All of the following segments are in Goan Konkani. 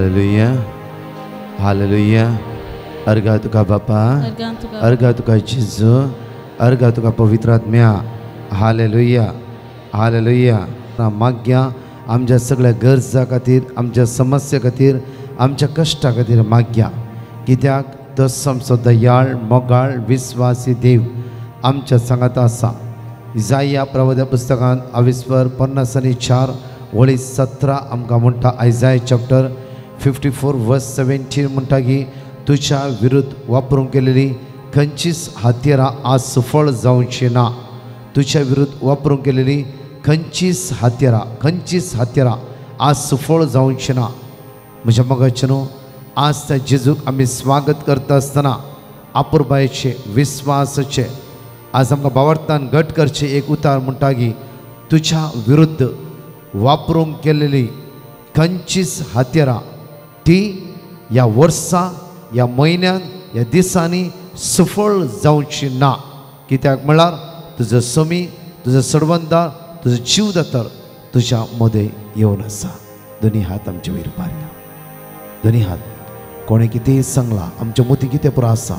Hallelujah, hallelujah. अर्घा तुका बापा, अर्घा तुका जेजू, अर्घा तुका पवित्र आत्म्या. Hallelujah, hallelujah. माग्या आमच्या सगळ्या गरजा खातीर, आमच्या समस्या खातीर, आमच्या कश्टा खातीर माग्या. कित्याक तो आमचो दयाळ मोगाळ विस्वासी देव आमच्या सांगात आसा. इजाया प्रवाद्या पुस्तकांत आविस्वर 54 वळी 17 आमकां म्हणटा, आयजाय चॅप्टर 54 वर्स 17 म्हणटा की तुज्या विरुद्ध वापरूंक केलेली खंयचीच हत्यारां आज सुफळ जावची ना. तुज्या विरुद्ध वापरूंक केलेली खंयचीच हत्यारां, खंयचीच हत्यारां आज सुफळ जावची ना. म्हज्या मोगाचें न्हू, आज त्या जेजूक आमी स्वागत करता आसतना आपुरबायेचे, विस्वासाचे आज आमकां भावार्थान घट करचें एक उतार म्हणटा की तुज्या विरुद्ध वापरूंक केलेली खंयचीच हत्यारां ती ह्या वर्सा, ह्या म्हयन्यान, ह्या दिसांनी सुफळ जावची ना. कित्याक म्हळ्यार तुजो समी, तुजो सडवंदार, तुजो जीव दातर तुज्या मदें येवन आसा. दोनी हात आमचे वयर पारया, दोनी हात. कोणें कितेंय सांगलां, आमच्या मोती कितें पुरो आसा,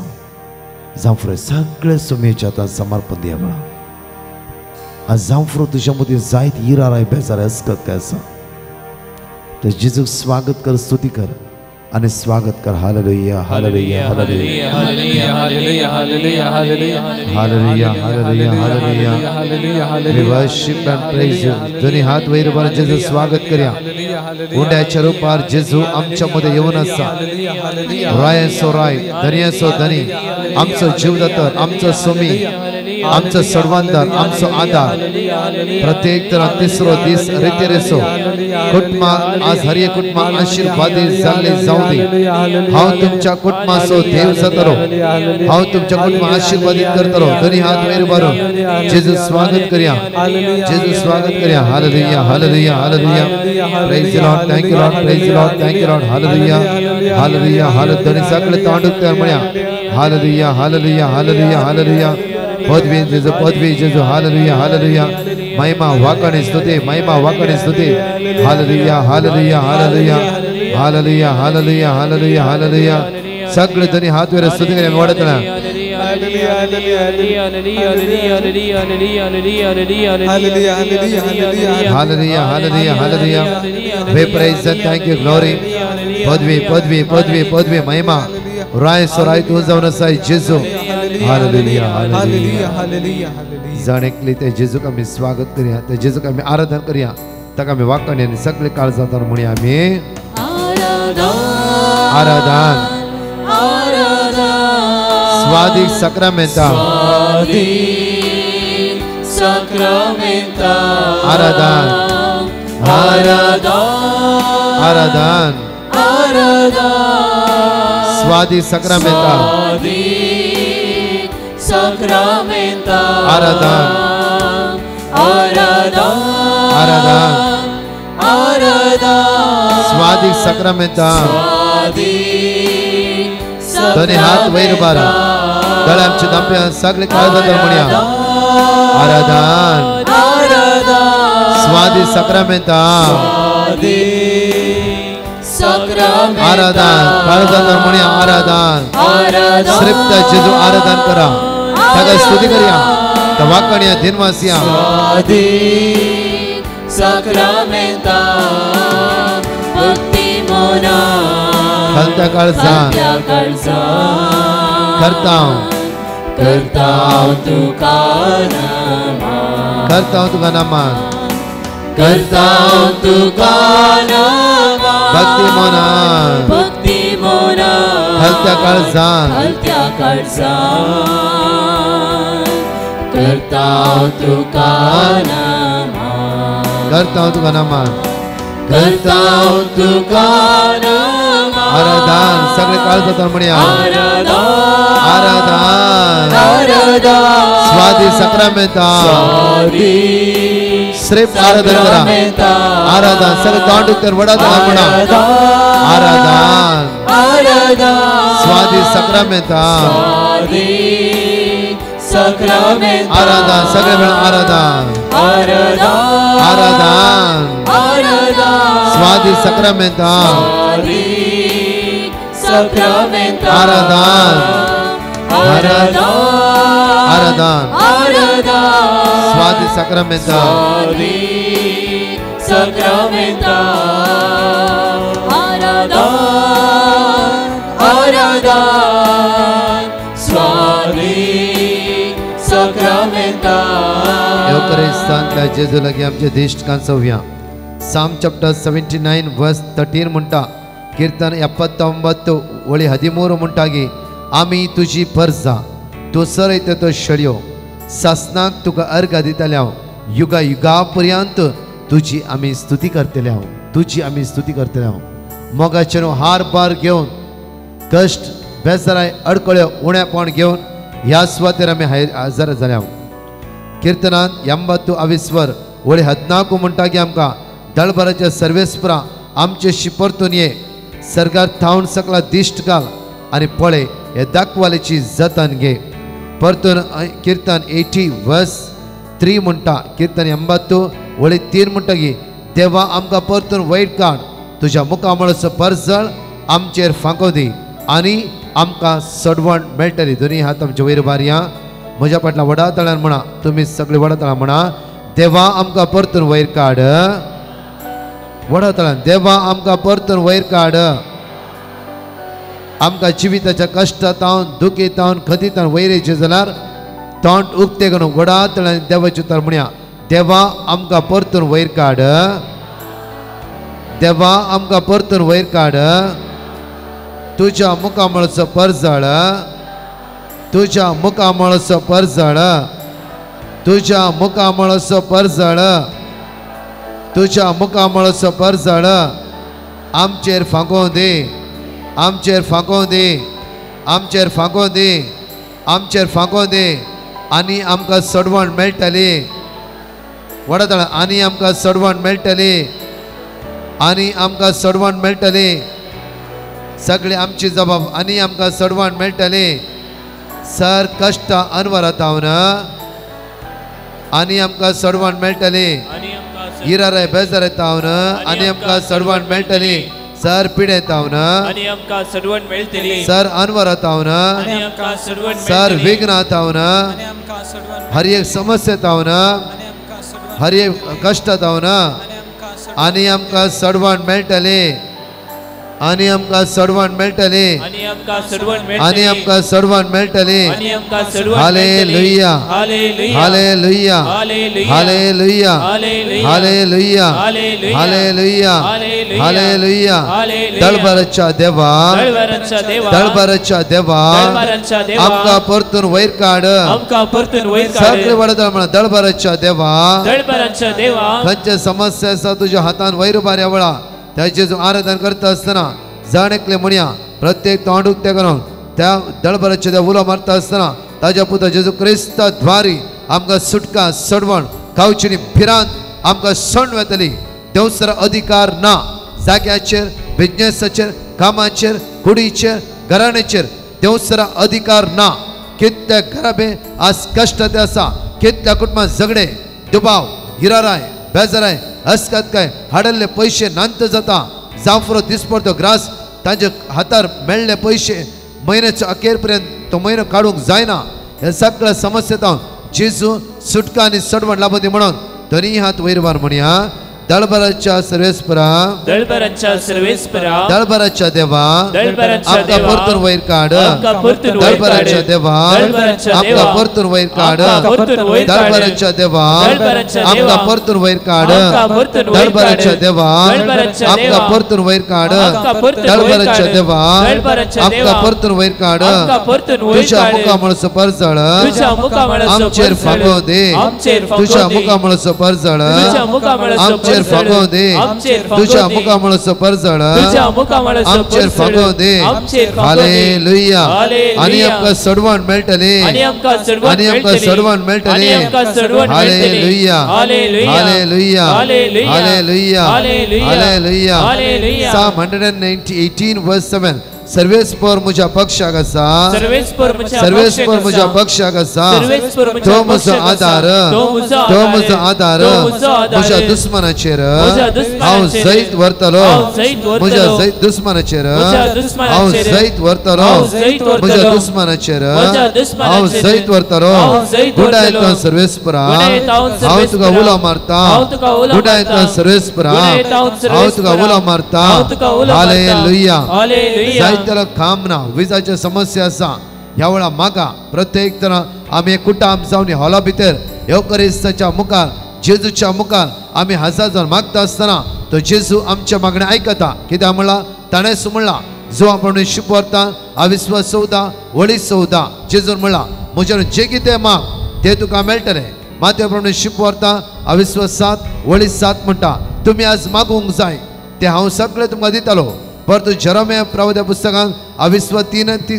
जांफरो सगळे सुमेच्या आतां समर्पण दिया बळा. आज जांफरो तुज्या मदीं जायत इराराय बेजार असकत काय आसा, तर जेजूक स्वागत कर, स्तुती कर आणि स्वागत कर. Hallelujah, hallelujah, hallelujah, hallelujah, hallelujah, hallelujah, hallelujah, hallelujah. We worship and praise you. दोन्ही हात वयर वर जेजू स्वागत करूया. उंड्याच्या रूपार जेजू आमच्या मध्ये येवन आसा. रायाचो राय, धनयाचो धनी, आमचो जीवदातर, आमचो स्वामी, आमचो सर्वांदार, आमचो आधार. प्रत्येक तरा तिसरो दीस रितेरेसो कुटुंबा आज हर एक कुटुंबा आशीर्वादी जाल्ले जावं दी. हांव तुमच्या कुटुंबाचो देव जातलो, हांव तुमच्या कुटुंबा आशीर्वादीत करतलो. दोन्ही हात वयर भरून जेजू स्वागत करूया, जेजू स्वागत करूया. Hallelujah, hallelujah, hallelujah. Praise the Lord, thank you Lord, praise the Lord, thank you Lord. Hallelujah, hallelujah, hallelujah. दोन्ही सगळे तोंड उक्ते म्हणया हालेलुया, हालेलुया, हालेलुया, हालेलुया. पदवी जेजू, पदवी जेजू. Hallelujah, hallelujah. महिमा वाकणे स्तुती, महिमा वाकणे स्तुती. Hallelujah, hallelujah, hallelujah, hallelujah, hallelujah, hallelujah, hallelujah. सगळे दोन्ही हात वर स्तुती करूया. वाढतना hallelujah, hallelujah, hallelujah. We praise and thank you glory. पदवी, पदवी, पदवी, पदवी, महिमा राय सोराय तू जावन आसा जेजू. Hallelujah, hallelujah, hallelujah. जाण एकली ते जेजूक आमी स्वागत करूया, ते जेजूक आमी आराधन करूया, ताका आमी वाकणी आनी सगळे काळजांत म्हणया आमी आराधन. स्वादीक साक्रामेंता, आराधन, आराधन, स्वादीक साक्रामेंता, आराधन, आराधन, स्वादीक साक्रामेंता. दोन्ही हात वयर बारा, गळ्यांचे दांप्या सगळे काळजांत म्हणया आराधन. स्वादीक साक्रामेंता, आराधन. काळजांत म्हणया आराधन. श्रेष्ठ जेजू आराधन करा, ताका स्तुती करूया, त्या वाकणया दिनवासिया. खलत्या काळजान करताव, करताव तुका नमन, करताव तुका नमन, करताव तुका नमन. भक्ती मोनान, भक्ती मोनान, खलत्या काळजान, खलत्या काळजान, करताव तुका नमन, करताव तुका नमन, करताव तुका नमन. आराधन. सगळे काळजांत म्हणया आराधन. स्वादी साक्रामेंता, श्रेष्ठ आराधन करा, आराधन. सगळे तोंड उक्ते वडात म्हणा आराधन. स्वादी साक्रामेंता, आराधन. सगळे म्हणा आराधन, आराधन. स्वादी साक्रामेंता, Sacramenta. आराधन आराधन आराधन आराधन स्वादी साक्रामेंता स्वादी साक्रामेंता. आराधन आराधन स्वादी साक्रामेंता. येवकरिस्तांतल्या जेजू लागीं आमचे दिश्ट कांचोवया. Psalm chapter 79 verse 13 म्हणटा, कीर्तन 79 वळी 13 म्हणटा की आमी तुजी परजा, तूं सरयता त्यो शेळयो, सासनाक तुका अर्घा दितले हांव, युगा युगा पर्यंत तुजी आमी स्तुती करतले हांव, तुजी आमी स्तुती करतले हांव. मोगाचे न्हू हार बार घेवन, कश्ट बेजाराय अडकळ्यो उणेपण घेवन ह्या सुवातेर आमी हजर जाले हांव. किर्तनान 80 अविस्वर वळी 14 म्हणटा की आमकां दळभराच्या सर्वेस्परा आमचे शिपरतून ये, सरकार थावन सकला दिश्ट घाल आनी पळय हे दाखवालेची जतन घे. परतून कीर्तन 80 वर्स 3 म्हणटा, कीर्तन 80 वळी 3 म्हणटा की देवा आमकां परतून वयर काड, तुज्या मुखामळाचो परजळ आमचेर फांको दी आनी आमकां सडवण मेळटली. दोनी हात आमचे वयर बारया, म्हज्या फाटल्या व्हडा तळ्यान म्हणा, तुमी सगळे व्हडा तळ्यान म्हणा, देवा आमकां परतून वयर काड. व्हडा तळ्यान देवा आमकां परतून वयर काड. आमकां जिविताच्या कश्टांत, दुखीतावन, खतीतावन वयर येयचें जाल्यार तोंड उक्तें करून व्हडा तळ्यान देवाचें उतर म्हणया, देवा आमकां परतून वयर काड, देवा आमकां परतून वयर काड. तुज्या मुखामळाचो परजळ, तुज्या मुखामळाचो परजळ, तुज्या मुखामळाचो परजळ, तुज्या मुखामळाचो परजळ आमचेर फांकोव दी, आमचेर फांकोव दी, आमचेर फांकोव दी, आमचेर फांकोव दी आनी आमकां सडवण मेळटली. व्हडा तळा आनी आमकां सडवण मेळटली, आनी आमकां सडवण मेळटली. सगळे आमची जबाब आनी आमकां सडवण मेळटली. सर कश्ट अनवरातावन आनी आमकां सडवण मेळटली. इराराय बेजारायतावन आनी आमकां सडवण मेळटली. सर पिडेतावन आनी आमकां सडवण मेळटली. सर अनवरातावन आनी आमकां सडवण मेळटली. सर विघ्नातावन हर एक समस्येतावन हर एक कश्टातावन आनी आमकां सडवण मेळटली, आनी आमकां सडवण मेळटली, आनी आमकां सडवण मेळटली, आनी आमकां सडवण मेळटली. आनी आमकां सडवण. Hallelujah hallelujah hallelujah hallelujah hallelujah hallelujah hallelujah. दळभराच्या देवा, दळभराच्या देवा, दळभराच्या देवा दळभराच्या देवा आमकां परतून वयर काड, आमकां परतून वयर काड. सगळे वडतळ म्हणा, दळभराच्या देवा, दळभराच्या देवा. खंयचे समस्या आसा तुज्या हातान वयर उबारया वळा, त्याचे जो आराधन करता आसतना जाण एकले म्हणया, प्रत्येक तोंड उक्तें करून त्या दळभराच्या त्या उलो मारता आसतना ताज्या पुता जेजू क्रिस्ता द्वारी आमकां सुटका सडवण खावची भिरांत आमकां सण वेतली. देवसर अधिकार ना जाग्याचेर, बिजनेसाचेर, कामाचेर, कुडीचेर, घराण्याचेर देवसरा अधिकार ना. कितल्या घराबे आज कश्ट ते आसा, कितल्या कुटुंबां झगडे, दुबाव, हिराराय, बेजाराय, हसकत काय हाडल्ले पयशे नांत जाता, जांफरो दिसपडतो ग्रास तांच्या हातार मेळ्ळे पयशे म्हयन्याचो अखेर पर्यंत तो म्हयनो काडूंक जायना. हे सगळ्या समस्येंत जेजू सुटका आनी सडवण लाभती म्हणून दोनी हात वयर वार म्हणया, दळभराच्या सर्वेस्परा, दळभराच्या सर्वेस्परा, दळभराच्या देवा दळभराच्या आमकां देवा परतून वयर काड, आमकां परतून वयर काड. दळभराच्या देवा दळभराच्या आमकां देवा परतून वयर काड, आमकां परतून वयर काड. दळभराच्या देवा दळभराच्या आमकां देवा परतून वयर काड, आमकां परतून वयर काड. दळभराच्या देवा दळभराच्या आमकां देवा परतून वयर काड, आमकां परतून वयर दळभराच्या काड. देवा दळभराच्या आमकां देवा परतून वयर काड. आमकां परतून वयर तुज्या काड. मुखामळाचो परजळ तुज्या मुखामळाचो आमचेर परजळ फांकोव दी, आमचेर फांकोव तुज्या दी. मुखामळाचो परजळ तुज्या मुखामळाचो आमचेर परजळ फांकोव दी, आमचेर फांकोव तुज्या दी. मुखामळाचो परजळ तुज्या मुखामळाचो आमचेर परजळ फांकोव दी. आमचेर फांकोव दी. हालेलुया. हालेलुया. आनी आमकां सडवण मेळटली, आनी आमकां सडवण आनी आमकां मेळटली. सडवण मेळटली. आनी आमकां सडवण मेळटली. Hallelujah hallelujah. Hallelujah hallelujah. Hallelujah hallelujah. Hallelujah. Hallelujah. Psalm 118 verse 7, सर्वेस्पर म्हज्या पक्षाक आसा, सर्वेस्पर म्हज्या पक्षाक आसा, तो म्हजो आदार, तो म्हजो आदार, म्हज्या दुस्मनाचेर हांव जैत व्हरतलो, म्हज्या दुस्मनाचेर हांव जैत व्हरतलो, म्हज्या दुस्मनाचेर हांव जैत व्हरतलो. गुडायता सर्वेस्परा हांव तुका उलो मारता, गुडायता सर्वेस्परा हांव तुका उलो मारता. हालेलुया. जायतेलो काम ना, विजाच्यो समस्या आसा, ह्या वेळा मागा प्रत्येक तरा आमी कुटाम जावन हॉला भितर येवकरिस्ताच्या मुखार, जेजूच्या मुखार आमी हजार जावन मागता आसतना तो जेजू आमच्या मागणें आयकता. कित्याक म्हणलां ताणें म्हणलां जो आपण शिपवरता अविस्वास 14 वळी 14 जेजून म्हणलां म्हज्यान जे कितें माग तें तुका मेळटलें. माते प्रमाणे शिपवरता अविस्वास 7 वळी 7 म्हणटा तुमी आज मागूंक जाय तें हांव सगळें तुमकां दितालो. परतू जेरोमिया प्रवाद्या पुस्तकांत अविस्वास 3 आणि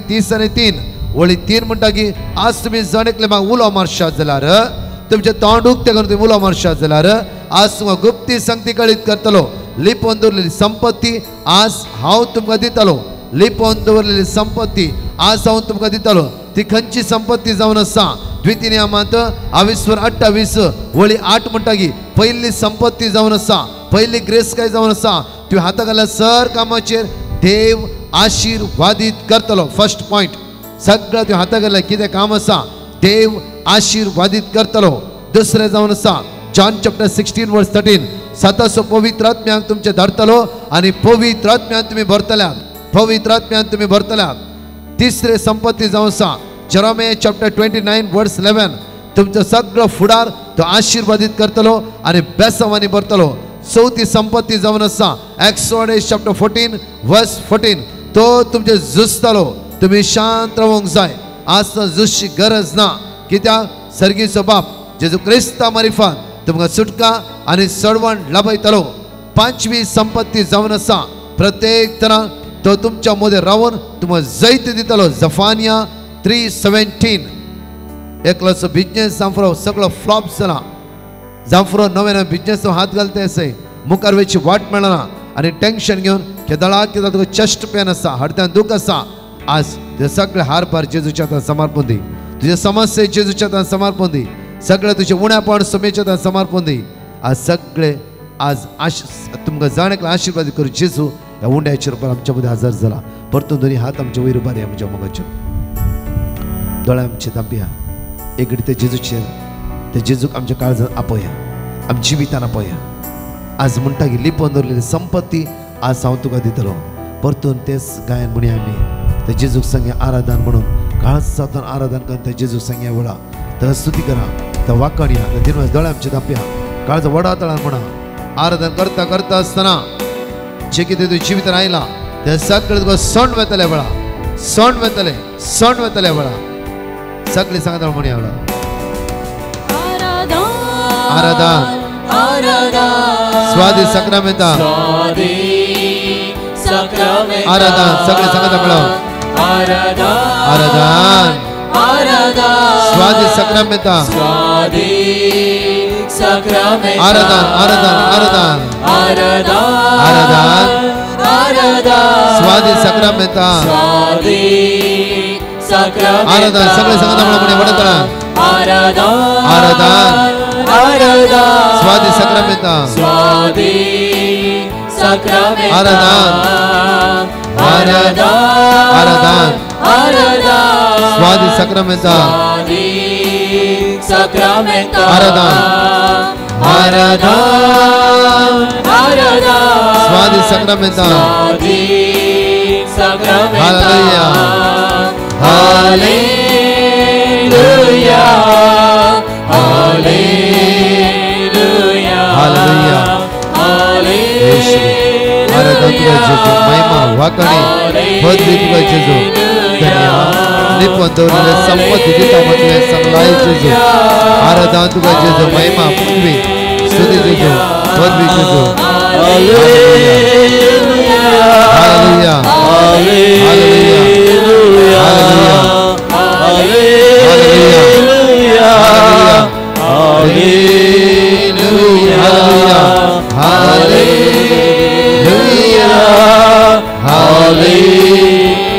3 वळी 3 म्हणटा की आज तुमी जण एकले म्हाका उलो मारशात जाल्यार, तुमचें तोंड उक्तें करून तुमी उलो मारशात जाल्यार आज तुमकां गुप्ती संगती कळीत करतलो. लिपोवन दवरलेली संपत्ती आज हांव तुमकां दितालो, लिपोवन दवरलेली संपत्ती आज हांव तुमकां दितालो. ती खंयची संपत्ती जावन आसा? द्वितीय नियमांत अविस्वर 28 वळी 8 म्हणटा की पयली संपत्ती जावन आसा, पयली ग्रेस काय जावन आसा, तुवें हाता घातल्या सर कामाचेर देव आशिर्वादीत करतलो. फर्स्ट पॉयंट, सगळें तुवें हाता घातल्या कितें काम आसा देव आशिर्वादीत करतलो. दुसरें जावन आसा जॉन चॅप्टर 16 वर्स 13 साताचो पवित्र आत्म्याक तुमचें धाडटलो आनी पवित्र आत्म्यान तुमी भरतल्यात, पवित्र आत्म्यान तुमी भरतल्यात. तिसरे संपत्ती जावन आसा जेरोमिया चॅप्टर 29 वर्स 11 तुमचो सगळो फुडार तो आशिर्वादीत करतलो आनी बेसांवांनी भरतलो. चवथी संपत्ती जावन आसा एक्सोडस चॅप्टर 14 वर्स 14 तो तुमचें झुजतलो, तुमी शांत रावंक जाय, आज झुजची गरज ना. कित्याक सर्गीचो बाप जेजू क्रिस्ता मारिफात तुमकां सुटका आनी सडवण लाभयतलो. पांचवी संपत्ती जावन आसा प्रत्येक तरा तो तुमच्या मदें रावन तुमकां जैत दितलो. जफानिया 3:17 एकलोचो बिजनेस जांफरो सगळो फ्लॉप जाला, जांफरो नवे नवे बिजनेस हात घालता आसय, मुखार वयची वाट मेळना आनी टेंशन घेवन केदळा केदळा तुका चेस्ट पेन आसा, हडत्यान दूख आसा, आज ते सगळे हार पार जेजूच्या हातान समर्पण दी, तुजे समस्ये जेजूच्या हातान समर्पण दी, सगळे तुजे उण्यापण समेच्या हातान समर्पण दी. आज सगळे आज आश तुमकां जाण एकला आशिर्वाद करू जेजू ह्या उंड्याचेर रुपार आमच्या मदें हजर जाला. परतून दोनी हात आमच्या वयर उबारया, म्हज्या मोगाचेर दोळे आमचे धांपया, एक घडी ते जेजूचेर, ते जेजूक आमच्या काळजान आपया, आमच्या जिवितान आपया. आज म्हणटा की लिपोवन दवरलेली संपत्ती आज हांव तुका दितलो. परतून तेच गायन म्हणया आमी ते जेजूक सांगया आराधन म्हणून, काळजांतल्यान आराधन करून ते जेजूक सांगया वेळा ताका स्तुती करा, त्या वाकणया, त्या दिनवास दोळे आमचे धांपया, काळजा वडा तळान म्हणा. आराधन करता करता आसतना जे कितें तुज्या जिवितान आयलां तें सगळें तुका सण वेतले वेळा, सण वेतले, सण वेतले वेळा सगळें सांगता म्हणया वेळा. आराधन स्वादी सक्रामेंता आराधन सगळें सांगता मेळो आराधन स्वादी सक्रामेंता आराधन आराधन आराधन आराधन स्वादी सक्रामेंता आराधन सगळें सांगता मेळो म्हणे वडतळा आराधन स्वादी सक्रामेंता आराधन आराधन स्वादी सक्रामेंता आराधन आराधन स्वादी सक्रामेंता. Hallelujah hallelujah hallelujah hallelujah. आराधन तुका जेजू, महिमा वाकणी पदवी तुका जेजू, धन्यवाद. लिपोवन दवरलेले संपत्ती दिता म्हटलें सांगलाय जेजू. आराधन तुका जेजू, महिमा पदवी स्तुती जेजू, पदवी जेजू. Hallelujah hallelujah hallelujah hallelujah hallelujah hallelujah hallelujah.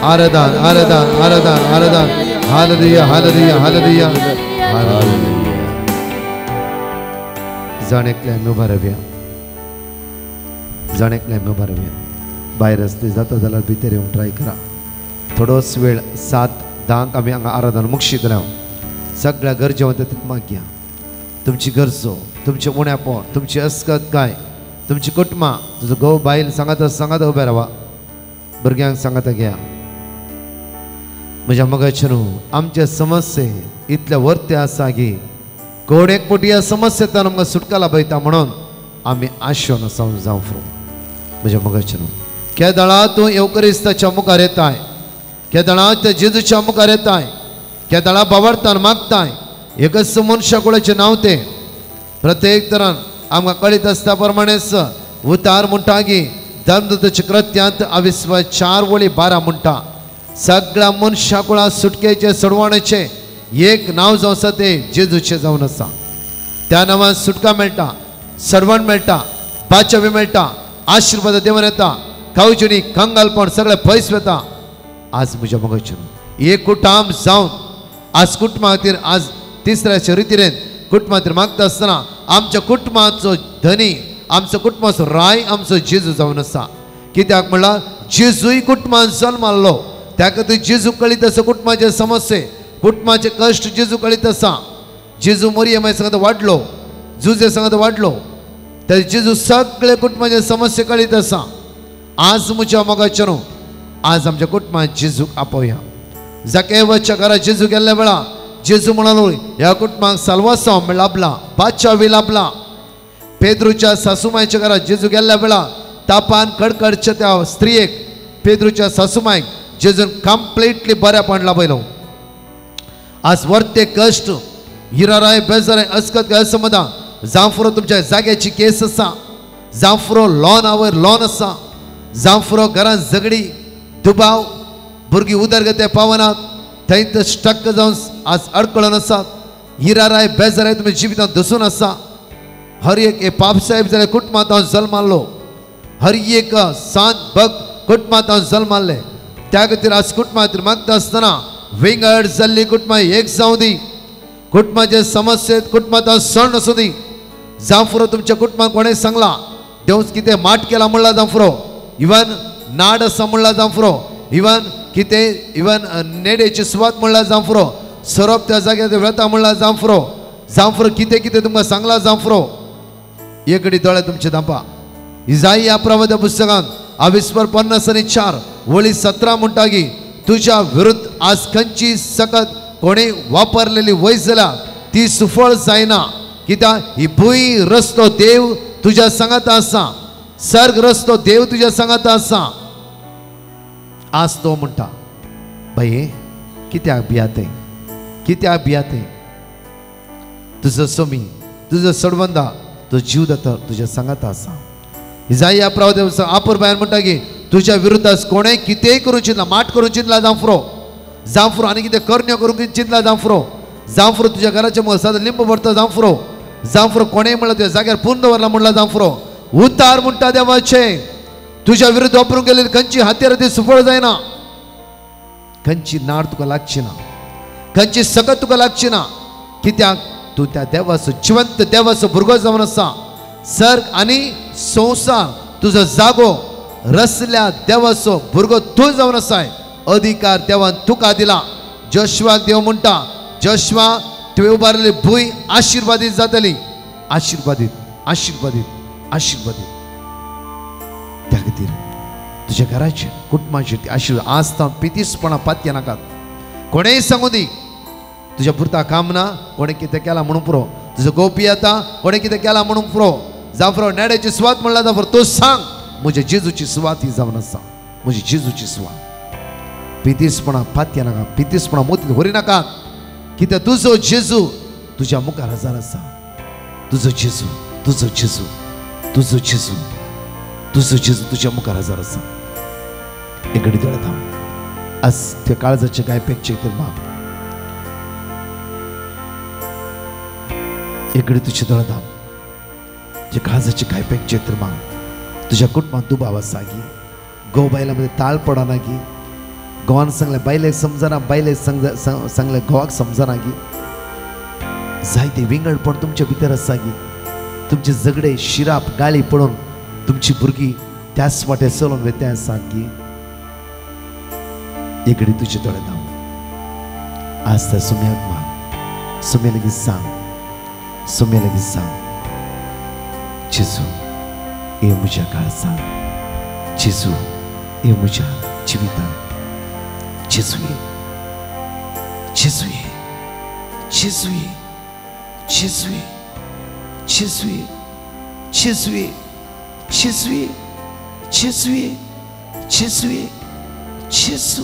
आराधन आराधन आराधन आराधन हालेलुया हालेलुया हालेलुया हालेलुया। जण एकले आमी उबा रावया, जण एकले आमी उबा रावया। भायर आसले जाता जाल्यार भितर येवंक ट्राय करा। थोडोच वेळ 7:10 आमी हांगा आराधन मुक्षीतले। सगळ्या गरजे वता तितून मागया। तुमची गरजो, तुमचें उणेपण, तुमची अस्कत काय, तुमची कुटुंबां, तुजो घोव बायल सांगाता सांगाता उबे रावा, भुरग्यांक सांगाता घ्या। म्हज्या मोगाचे न्हू, आमचे समस्ये इतले वर्ते आसा की कोण एक पटी ह्या समस्येंतल्यान आमकां सुटका लाभयता म्हणून आमी आशेवन आसा जावं फ्रो। म्हज्या मोगाचे न्हू, केदळा तूं येवकरिस्ताच्या मुखार येताय, केदळा त्या जेजूच्या मुखार येताय, केदळा बावडतान मागताय, एकच मनशा कुळाचें नांव तें प्रत्येक तरान आमकां कळीत आसता प्रमाणेच उतार म्हणटा की धर्मदूताच्या कृत्यांत अविस्वास 4:12 म्हणटा, सगळ्या मनशा कुळा सुटकेचे सोडवण्याचे एक नांव जावन आसा तें जेजूचें जावन आसा। त्या नांवान सुटका मेळटा, सडवण मेळटा, बाचावी मेळटा, आशिर्वाद देवन येता, खावचणी कंगालपण सगळें पयस वता। आज म्हज्या मोगाचें एक कुटाम जावन आज कुटुंबा खातीर आज तिसऱ्याच्या रितीन कुटुंबा खातीर मागता आसतना आमच्या कुटुंबाचो धनी, आमचो कुटुंबाचो राय आमचो जेजू जावन आसा। कित्याक म्हणल्यार जेजूय कुटुंबान जल्माल्लो, त्या खातीर जेजू कळीत आसा कुटुंबाचे समस्ये, कुटुंबाचे कश्ट जेजू कळीत आसा। जेजू मोरये सांगता वाडलो, जुजे सांगता वाडलो, तर जेजू सगळे कुटुंबाचे समस्ये कळीत आसा। आज म्हज्या मोगाचें न्हू, आज आमच्या कुटुंबात जेजूक आपोवया। जाकेवाच्या घरा जेजू गेल्ल्या वेळा जेजू म्हणालो, ह्या कुटुंबाक साल्वासांव लाभला, बादशावी लाभला। पेद्रूच्या सासूमायच्या घरा जेजू गेल्ल्या वेळा तापान कडकडच्या त्या स्त्रियेक, पेद्रूच्या सासूमायक जेजून कंप्लिटली बऱ्यापण लाभयलो। आज वर्ते कश्ट, हिराराय बेजाराय अस्कत असमदा, जांफुरो तुमच्या जाग्याची केस आसा, जांफुरो लॉन आवयर लॉन आसा, जांफुरो घरान झगडी दुबाव, भुरगीं उदरगते पावनात, थंय तर स्टक जावन आज अडकळून आसात। हिराराय बेजाराय तुमच्या जिवितांत दसून आसा। हर एक हे पापसाहेब जाल्यार कुटुंबांत हांव जल्माल्लो, हर एक सांत भक्त कुटुंबांत हांव जल्माल्ले। त्या खातीर आज कुटुंबा खातीर मागता आसतना विंगड जाल्ली कुटुंबां एक जावं दी, कुटुंबाचे समस्येत कुटुंबांत सण आसूं दी। जांफुरो तुमच्या कुटुंबान कोणें सांगलां देव कितें माट केला म्हणला जांफुरो, इवन नाड आसा म्हणला जांफुरो, इवन कितें इवन नेडेची सुवात म्हणला जांफुरो, सोरोप त्या जाग्यार वेता म्हणला जांफुरो, जांफुरो कितें कितें तुमकां सांगलां जांफुरो। एकडी दोळे तुमचे धांपा। इजाई प्रवाद्या पुस्तकांत अविस्वर 54:17 म्हणटा की तुज्या विरुद्ध आज खंयची सकत कोणी वापरलेली वैज जाल्यार ती सुफळ जायना, कित्याक ही भूंय रस्तो देव तुज्या सांगाता आसा, सर्ग रस्तो देव तुज्या सांगाता आसा। आज तो म्हणटा, बाये कित्याक भियाते, कित्याक भियाते, तुजो सोमी, तुजो सडवंदा, तुजो जीव दाता तुज्या सांगाता आसा। इजाई प्रवाद्या आपूर बायन म्हणटा की तुज्या विरुद्ध कोणें कितेंय करूंक चिंतला, माट करूंक चिंतला जांफुरो, जांफुरो आनी कितें करण्यो करूंक चिंतला जांफुरो, जांफुरो तुज्या घराच्या मुखार सदां लिंब भरता जांफुरो, जांफुरो कोणें म्हणलां तुज्या जाग्यार पूर्ण दवरला म्हणला जांफुरो। उतार म्हणटा देवाचें, तुज्या विरुद्ध वापरूंक गेल्ली खंयची हातयार ती सुफळ जायना, खंयची नाड तुका लागची ना, खंयची सकत तुका लागची ना, कित्याक तूं त्या देवाचो जिवंत देवाचो भुरगो जावन आसा। सर्ग आनी संवसार तुजो जागो रसल्या देवाचो भुरगो तूं जावन आसाय। अधिकार देवान तुका दिला। जोशुआक देव म्हणटा, जोशुआ तुवें उबारलेली भूंय आशिर्वादीत जातली, आशिर्वादीत आशिर्वादीत आशिर्वादीत। त्या खातीर तुज्या घराचेर कुटुंबाचेर ती आशिर्वाद आज तावन पितीसपणां पातये नाकात। कोणेंय सांगू दी तुज्या पुरता काम ना, कोणें कितें केलां म्हणून पुरो, तुजो गोपी येता कोणें कितें केलां म्हणून पुरो, जांफुरो नेड्याची सुवात म्हणला जांफुरो, तूं सांग म्हज्या जेजूची सुवात ही जावन आसा, म्हजी जेजूची सुवात। पितीसपणां पातये नाका, पितीसपणां मोती व्हरी नाका, कित्याक तुजो जेजू तुज्या मुखार हजर आसा। तुजो जेजू, तुजो जेजू, तुजो जेजू, तुजो जेजू तुज्या मुखार हजर आसा. एक घडी दोळे धांप. आज त्या काळजाचे काय पेकचे तर माग. एक घडी तुझे दोळे धांप. जे काळजाचे काय पेकचे तर माग. तुझ्या कुटुंबात दुबाव आसा गी, घोव बायलां मदीं ताळ पडना गी, घोवान सांगलें बायलेक समजना, बायलेक सांगलें घोवाक समजना गी, जायते विंगडपण तुमच्या भितर आसा गी, तुमचे झगडे शिराप गाळी पडून तुमची भुरगीं त्याच वाटे चलोवन वता आसा गी. एक घडी तुजे दोळे धांप. आज त्या सुम्याक माग, सुम्या लागीं सांग, सुम्या लागीं सांग, जेजू ये म्हज्या काळजांत, जेजू ये म्हज्या जिवितांत, जेजू ये, जेजू ये, जेजू ये, जेजू ये, जेजू ये, जेजू ये, जेजू ये, जेजू ये, जेजू ये, जेजू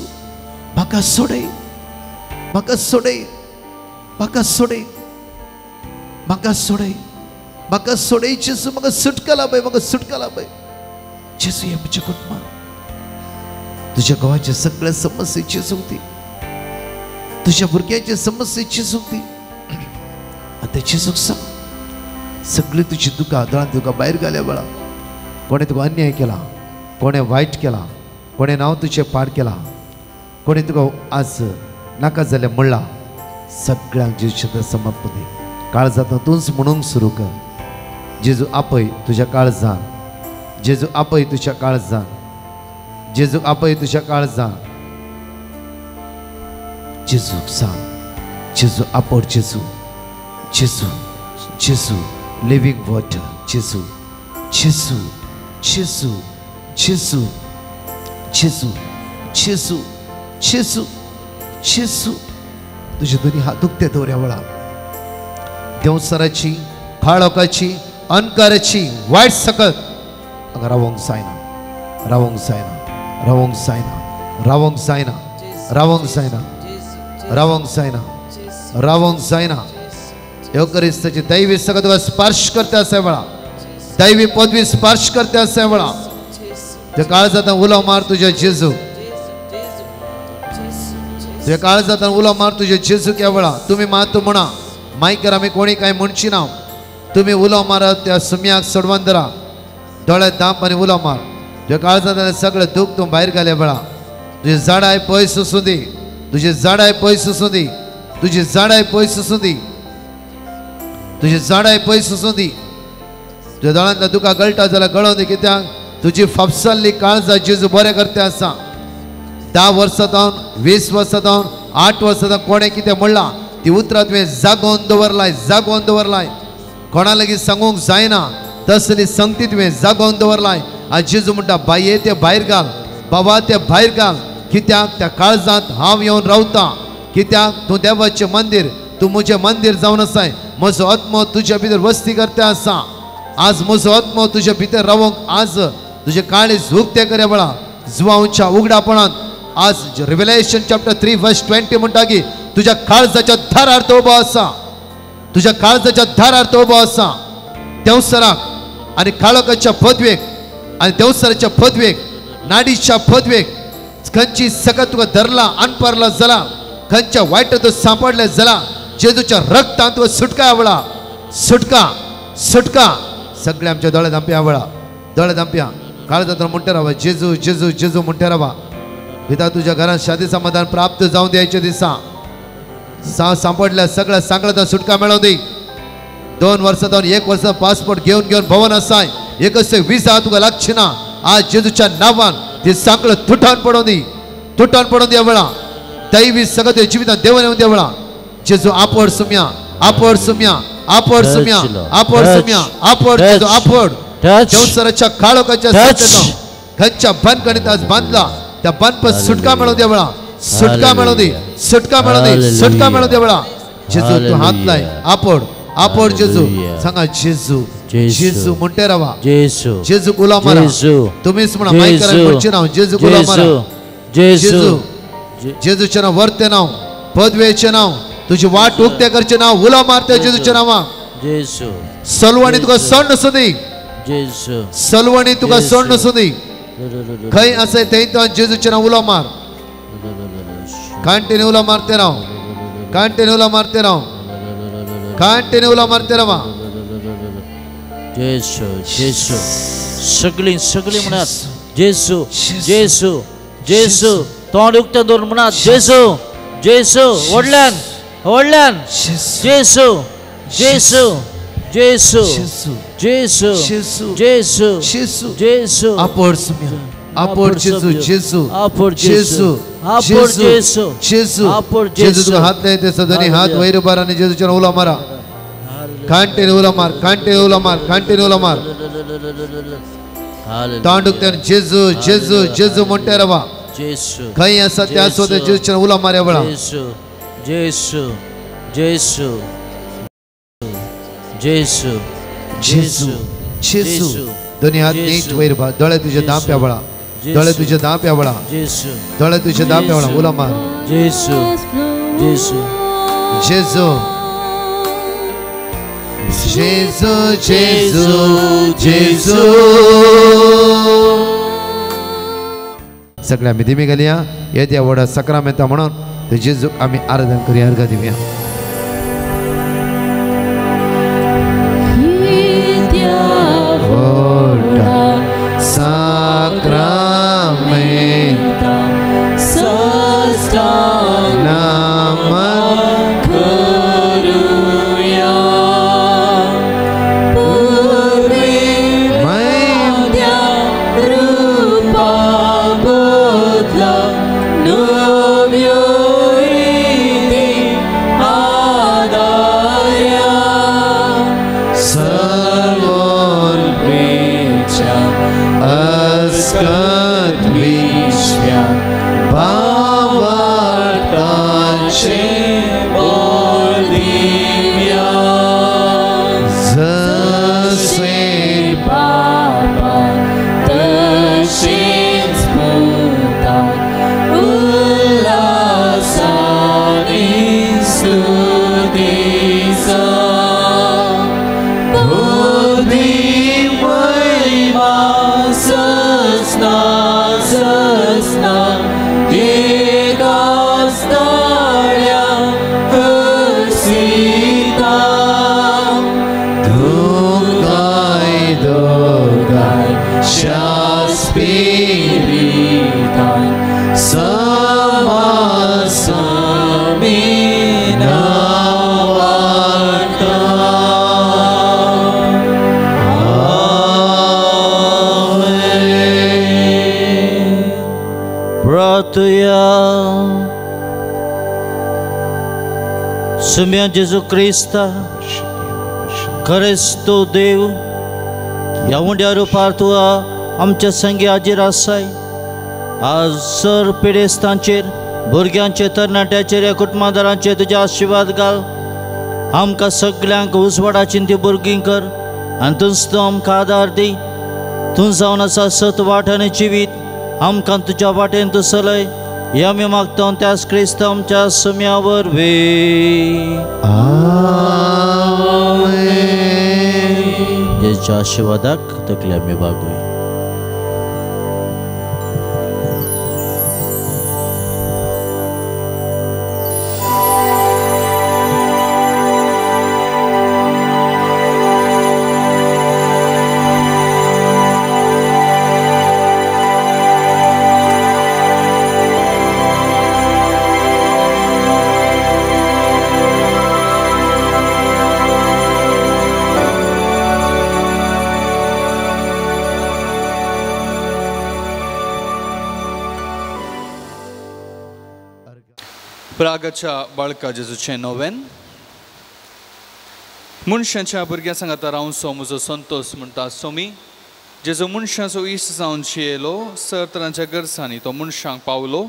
म्हाका सोडय, म्हाका सोडय, म्हाका सोडय, म्हाका सोडय, म्हाका सोडय जेजू, म्हाका सुटका लाभय, म्हाका सुटका लाभय जेजू. ये म्हज्या कुटुंबात तुझ्या घोवाच्या सगळ्या समस्येची सोंपती, तुझ्या भुरग्यांच्या समस्येची सोंपती. आतां जेजूक सांग सगळी तुजी दुकां दोळ्यान तुका भायर घाल्या वेळा कोणें तुका अन्याय केला, कोणें वायट केला, कोणें नांव तुजें पाड केला, कोणें तुका आज नाका जालें म्हणलां, सगळ्यांक जेजूच्या समर्पण दी. काळजांत तूंच म्हणूंक सुरू कर, जेजू आपय तुज्या काळजान, जेजू आपय तुज्या काळजान, जेजू आपय तुज्या काळजान. जेजूक सांग, जेजू आपड, जेजू, जेजू, जेजू लिव्हिंग वॉटर, जेजू, जेजू, जेजू, जेजू, जेजू, जेजू, जेजू, जेजू. तुझे दोन्ही हात दुखते दवऱ्या वेळा देवसराची, काळोखाची, अंधकाराची वायट सकत हांगा रावंक जायना, रावंक जायना, रावंक जायना, रावंक जायना, रावंक जायना, रावंक जायना, रावंक जायना. येवकरिस्ताची दैवी सकत तुका स्पर्श करता आसा वेळा, दैवी पदवी स्पर्श करता आसा वेळा. त्या काळजांत उलो मार तुज्या जेजू, तुज्या काळजांत उलो मार तुज्या जेजू. त्या वेळा तुमी मात म्हणा मायकर आमी कोणी काय म्हणची ना, तुमी उलो मारा त्या सुम्याक सोडवान धरा, दोळे धांप आनी उलो मार. तुज्या काळजांत सगळें दूख तूं भायर घाल्या वेळा तुजी झाडाय पयस आसूं दी, तुजी झाडाय पयस आसूं दी, तुजी झाडाय पयस आसूं दी, तुजी झाडाय पयस आसूं दी. तुज्या दोळ्यांतल्या दुकां गळटा जाल्यार गळोवन दी, कित्याक तुजी फापसल्ली काळजां जेजू बरें करता आसा. 10 वर्सां जावन, 20 वर्सां जावन, 8 वर्सां जावन कोणें कितें म्हणलां ती उतरां तुवें जागोवन दवरलाय, जागोवन दवरलाय, कोणा लागीं सांगूंक जायना तसली संगती तुवें जागोवन दवरलाय. आज जेजू म्हणटा बाये ते भायर घाल, बाबा ते भायर घाल, कित्याक त्या काळजांत हांव येवन रावतां, कित्याक तूं देवाचें मंदीर, तूं म्हजें मंदीर जावन आसाय, म्हजो आत्मो तुज्या भितर वस्ती करता आसा. आज म्हजो आत्मो तुज्या भितर रावंक आज तुजें काळीज उक्तें करया वेळा जुवांच्या उगडापणांत आज रिव्हलेशन चॅप्टर 3 वर्स 20 म्हणटा की तुज्या काळजाच्या दारार तो उबो आसा, तुज्या काळजाच्या दारार तो उबो आसा. देंवसराक आनी काळोखाच्या पदवेक आनी देंवसराच्या पदवेक, नाडीच्या पदवेक खंयची सकत तुका धरला अनपारला जाला, खंयच्या वायट तूं सांपडलें जाला, जेजूच्या रक्तांत तुका सुटका आवळा, सुटका, सुटका. सगळे आमच्या दोळे धांपया आवळा, दोळे धांपया. काळजांत म्हणटा रावा जेजू, जेजू, जेजू म्हणटा रावा. पिता तुझ्या घरात शांती समाधान प्राप्त जावन द्यायचे दिसा सांपडल्या सगळ्या सांगळ्या सुटका मेळोवन दी. 2 वर्सां जावन 1 वर्सां पासपोर्ट घेवन घेवन भवन आसाय, एकच विजा तुका लागची ना. आज जेजूच्या नांवान ती सांकळ तुटान पडोवन दी, तुटान पडोवन दी वेळा. दैवी सगळं जिवितांत देवन येवन वेळा. जेजू आपड सुम्या, आपड सुम्या, आपड सुम्या, आपड सुम्या, आपड जेजू आपड. देवसराच्या काळोखाच्या खंयच्या बांधकाणीत आज बांधला त्या बांधपास सुटका मेळोवन द्या वेळा, सुटका मेळोवन दी, सुटका मेळोवन दी, सुटका मेळोवन द्या वेळा. जेजू तूं हात लाय, आपड, आपड जेजू. सांगा जेजू, जेजू म्हणटे रावा, जेजू उलो मारा. तुमीच म्हणा मायकराक म्हणचे नांव जेजू उलो मारा. जेजू, जेजूचें नांव, वर्ते नांव, पदवेचें नांव, तुजी वाट उक्ते करचें नांव उलो मारते जेजूच्या नांवाक. जेजू सलवणी तुका सण सुदी जेजू सलवणी तुका सण सुदी खंय आसा थंय तो जेजूचें नांव उलो मार कंटिन्यू उलो मारते राव कंटिन्यू उलो मारते राव कंटिन्यू उलो मारते राव जेजू जेजू सगळीं सगळीं म्हणात जेजू जेजू जेजू तोंड उक्तें दवरून म्हणात जेजू जेजू व्हडल्यान व्हडल्यान जेजू जेजू जेजू जेजू जेजू जेजू जेजू आपोर सुम्या आपोर जेजू जेजू आपोर जेजू आपोर जेजू जेजू आपोर जेजू तुका हात लायते सदनी हात वयर उबार आनी जेजूचेर उलो मारा कंटिन्यू उलो मार कंटिन्यू उलो मार कंटिन्यू उलो मार तोंड उक्तें जेजू जेजू जेजू म्हणटे रावा जेजू खंय आसा त्या सुद्दां जेजूचेर उलो मारया वेळा जेजू जेजू जेजू जेजू जेजू जेजू दोन्ही हात नीट वयर उबार दोळे तुजे दांप्या वेळा दोळे तुजे दांप्या वेळा जेजू दोळे तुजे दांप्या वेळा उलो मार जेजू जेजू जेजू जेजू जेजू जेजू सगळ्या आमी दिमी घालया येद्या व्हडा सक्रामेंता म्हणून ते जेजूक आमी आराधन करूया अर्घ दिवया साक्रामेंता नमन करूया महिम्या रूपा बदला नव्यो रिती आदार्या सर्वोर्पेच्या अस्कत विश्व्या भावार्थाचे बोल दिव्या जसे बापा तशीच पुता उल्हासाने स्तुतीचा बुद्धी महिमा ससना ससना एकाच ताळ्या हर्षिता दुगाय दोगाय शास्पिरितान समासमी नावार्ता. आमेन. प्रार्थुया सुम्या जेजू क्रिस्ता खरेंच तूं देव ह्या उंड्या रुपार तूं आमच्या संगी हाजीर आसाय. आज सर पिडेस्तांचेर भुरग्यांचेर तरणाट्याचेर ह्या कुटुंबादारांचेर तुजे आशिर्वाद घाल. आमकां सगल्यांक उजवाडाची ती भुरगीं कर आनी तूंच तूं आमकां आदार दी. तूं जावन आसा सत वाट आनी जिवीत आमकां तुज्या वाटेन तूं चलय हे आमी मागता त्याच क्रिस्त आमच्या सुम्या वरवीं. आमेन. जेजूच्या आशिर्वादाक तकली आमी बागोवया. प्रागाच्या बाळका जेजूचें नोवेन मनशाच्या भुरग्यां सांगाता रावचो म्हजो संतोश म्हणटा सोमी जेजू मनशाचो इश्ट जावन शियेलो सर तरांच्या गरजांनी तो मनशांक पावलो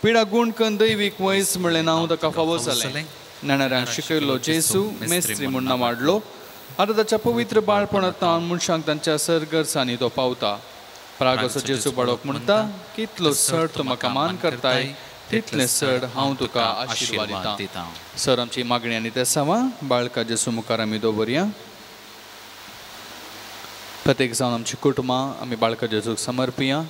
पिडा गूण कन दैवीक वैज म्हणलें नांव ताका फावो जालें नेणाऱ्यांक शिकयलो जेजू मेस्त्री म्हूण नांव हाडलो आतां ताच्या पवित्र बाळपणांत मनशांक तांच्या सर गरजांनी तो पावता. प्रागाचो जेजू बाळक म्हणटा कितलो सर तूं म्हाका मान करताय तितलें चड हांव तुका आशिर्वाद दितां। सर आमची मागणी आनी तेसांवां बाळका जेजू मुखार आमी दवरया। प्रत्येक जावन आमची कुटुंबां आमी बाळका जेजूक समर्पिया।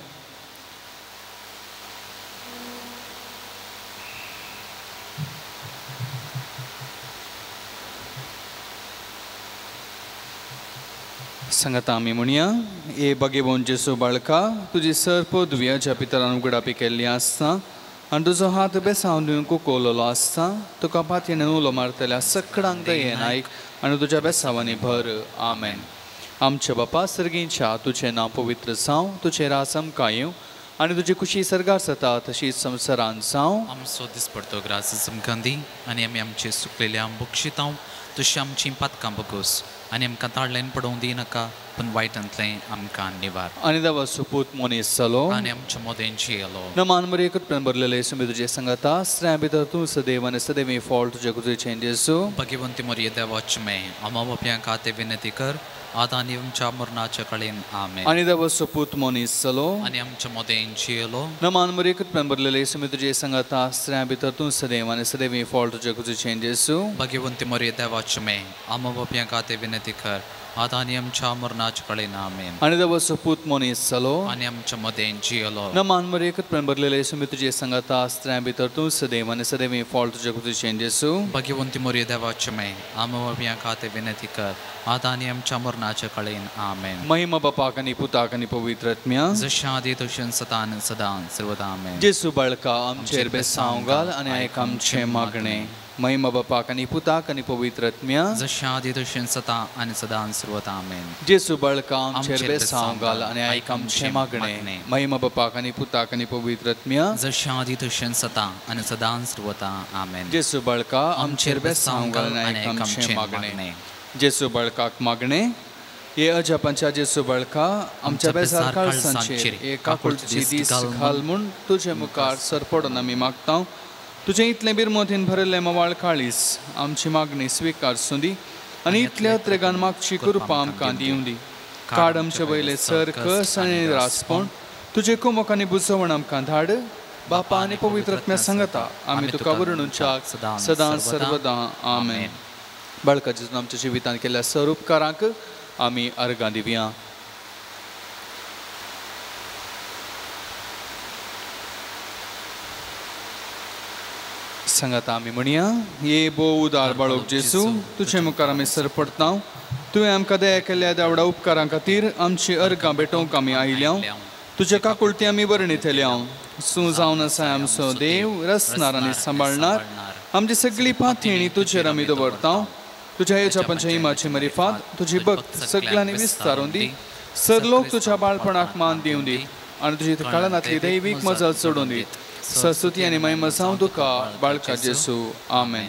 सांगाता आमी म्हणया, ए बागेवन जेजू बाळका, तुजी सर पदवी ज्या पितरान उगडापी केल्ली आसता आनी तुजो हात बेसावन दिवन कुकोवलेलो आसता, तुका पातयेन उलो मारतल्या सकडांक दयेन आयक आनी तुज्या बेसावांनी भर। आमेन। आमच्या बापा सर्गींच्या, तुजें नांव पवित्र जावं, तुजें राज आमकां येवं आनी तुजी खुशी सर्गार जाता तशीच संवसारान जावं। आमचो दिसपडतो ग्रास आमकां दी आनी आमी आमचे सुकलेल्या बक्षितांव तशी आमची पातकां बगोस आनी आमकां ताडल्यान पडोवंक दिनाका पूण वायटांतलें आमकां निवार। आनी देवा सुपूत मनीस जालो आनी आमच्या मदें जियेलो। नमान मरिये कृपेन भरलेले सुमी तुजे सांगाता, स्त्रियां भितर तूं सदैव आनी सदैव फळ तुजे कुशीचें जेजू। भगिवंती मरिये देवाचे मे आमा बापयां खातीर विनंती कर आतां आनी आमच्या मरणाच्या कळेन। आमेन। आनी देवा सुपूत मनीस जालो आनी आमच्या मदें जियेलो। नमान मरिये कृपेन भरलेले सुमी तुजे सांगाता, स्त्रियां भितर तूं सदैव आनी सदैव फळ तुजे कुशीचें जेजू। भगिवंती मरिये देवाचे मे आमा बापयां खातीर विनंती कर आतां आनी आमच्या मरणाच्या कळेन। आमेन। आनी देवा सुपूत मनीस जालो आनी आमच्या मदें जियेलो। नमान मरिये कृपेन भरलेले सुमी तुजे सांगाता, स्त्रियां भितर तूं सदैव आनी सदैव फळ तुजे कुशीचें जेजू। भगिवंती मरिये देवाचे मे आमा बापयां खातीर विनंती कर आतां आनी आमच्या मरणाच्या कळेन। आमेन। महिमा बापाक आनी पुताक आनी पवित्र आत्म्या, जशें आदी तशें सदां आनी सदां सर्वदा। आमेन। जेजू बाळका आमचेर बेसांव घाल आनी आयक आमचें मागणें। महिमा बापाक आनी पुताक आनी पवित्र आत्म्या, जशें आदी तशें सदां आनी सदां सर्वदा। आमेन। जेजू बाळका आमचेर बेसांव घाल आनी आयक आमचें मागणें। महिमा बापाक आनी पुताक आनी पवित्र आत्म्या, जशें आदी तशें सदां आनी सदां सर्वदा। आमेन। जेजू बाळका आमचेर बेसांव घाल आनी आयक आमचें मागणें। जेजू बाळकाक मागणें। हे अजापांच्या जेजू बाळका, आमच्या बेजार काळसांचेर हे काकुळटीची दीस घाल म्हूण तुजे मुखार सरपडून आमी मागता। तुजें इतलें बिरमोतीन भरिल्लें मवाळ काळीस आमची मागणी स्विकार सुंदी आनी इतल्या त्रेगान मागची कृपा आमकां दिवंदी। काड आमचे वयले सर कस आनी रासपण, तुजे कुमक आनी बुजवण आमकां धाड। बापा आनी पवित्र आत्म्या सांगता आमी तुका वर्णुच्याक सदां सर्वदां। आमेन। बाळका जेजून आमच्या जिवितांत केल्ल्या सर उपकारांक आमी अर्गां दिवया। सांगाता आमी म्हणया, हे भोव उदार बाळोक जेजू, तुजे मुखार आमी सरपडटा। तुवें आमकां दया केल्ल्या देवडा उपकारां खातीर आमची अर्गां भेटोवंक आमी आयल्या। तुजे काकुळटी आमी वर्णितल्या। सूं जावन आसा आमचो देव, रचणार आनी सांबाळणार, आमची सगळी पातयेणी तुजेर आमी दवरता। तुज्या येच्या इमाची मरिफात तुजी भक्त सगळ्यांनी विस्तारून दी। सर लोक तुज्या बाळपणाक मान दिवं दी आनी तुजी कळनांतली दैवीक मजल चडून दी। सस्तुती आनी महिमा जावं तुका बाळका जेजू। आमेन।